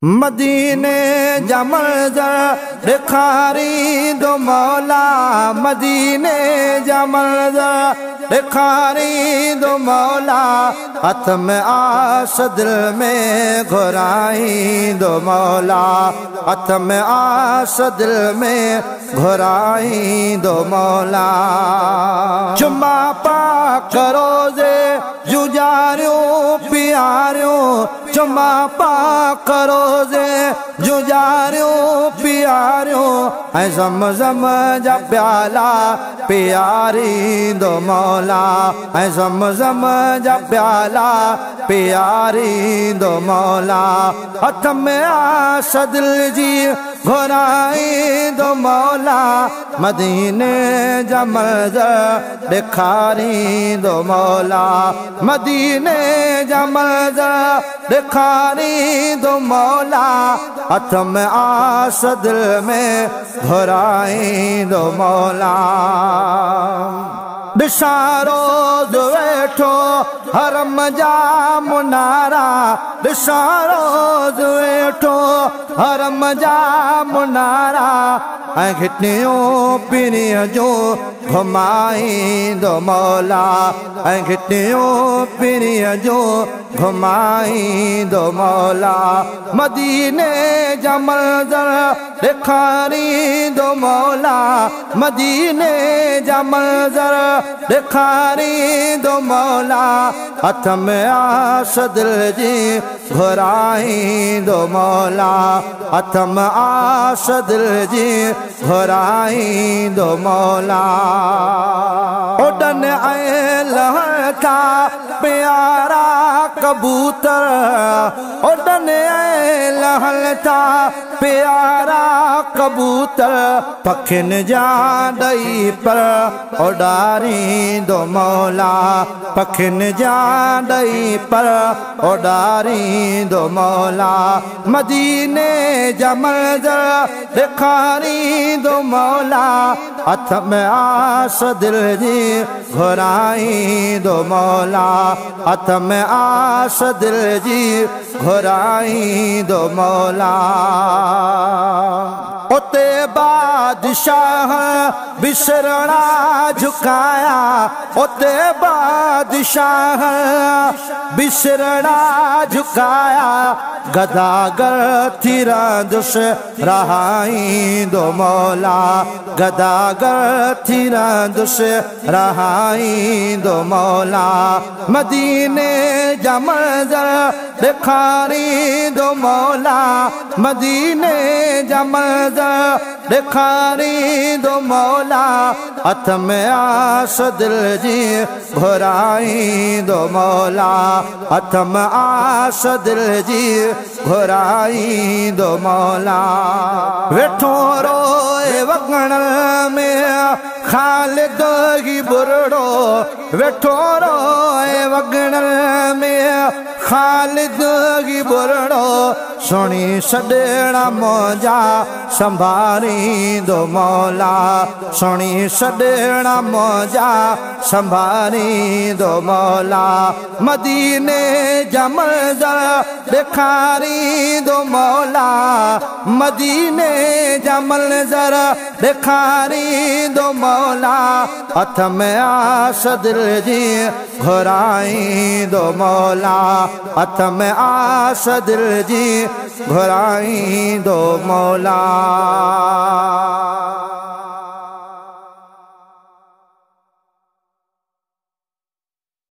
मदीने जा मंज़र ॾेखारींदो मौला, मदीने जा मंज़र ॾेखारींदो मौला। हथ में आस दिल में घुराईंदो मौला, हथ में आस दिल में घुराईंदो मौला। चुमा पाक रोज़े जुजारियूं पियारियूं, चुमा पाक रोज़े जुजारियूं पियारियूं, ऐं ज़म ज़म जा प्याला पियारींदो मौला, ऐं ज़म ज़म जा प्याला पियारींदो मौला। हथ में आस दिल जी घुराईंदो मौला, मदीने जा मंज़र ॾेखारींदो मौला, मदीने जा मंज़र ॾेखारींदो मौला। हथ में आस दिल में घुराईंदो मौला। ॾिसां रोज़ वेठो हरम जा मुनारा, ॾिसां रोज़ वेठो हरम जा मुनारा, ऐं घिटियूं पीरीअ जो घुमाईंदो मौला, ऐं घिटियूं पीरीअ जो घुमाईंदो मौला। मदीने जा मंज़र ॾेखारींदो मौला, मदीने जा मंज़र ॾेखारींदो मौला। हथ में आस दिल जी घुराईंदो मौला, हथ में आस दिल जी घुराईंदो मौला। उॾन ऐं लहण था प्यारा कबूतर, उॾन ऐं लहण था प्यारा कबूतर, पखियुनि जा ॾई पर उॾारींदो मौला, पखियुनि जा ॾई पर उॾारींदो मौला। मदीने जा मंज़र ॾेखारींदो मौला, हथ में आस दिल जी घुराईंदो मौला, हथ में आस दिल जी घुराईंदो मौला। उते बादशाह बिसरणा झुकाया, उते बादशाह बिसरणा झुकाया, गदागर थी रहंदुसि रहाईंदो मौला, गदागर थी रहंदुसि रहाईंदो मौला। मदीने जा मंज़र ॾेखारींदो मौला, मदीने जा मंज़र ॾेखारींदो मौला। हथ में आस दिल जी घुराईंदो मौला, हथ में आस दिल जी घुराईंदो मौला। वेठो रोए वगण में खालिद ही बुरड़ो, वेठो रोए वगण में खालिद ही बुरड़ो, सुणी सॾेड़ा मुंहिंजा संभारींदो मौला, सुणी सॾेड़ा मुंहिंजा संभारींदो मौला। मदीने जा मंज़र ॾेखारींदो मौला, मदीने जा मंज़र ॾेखारींदो मौला। हथ में आस दिल जी घुराईंदो मौला, हथ में आस दिल जी घुराईंदो मौला।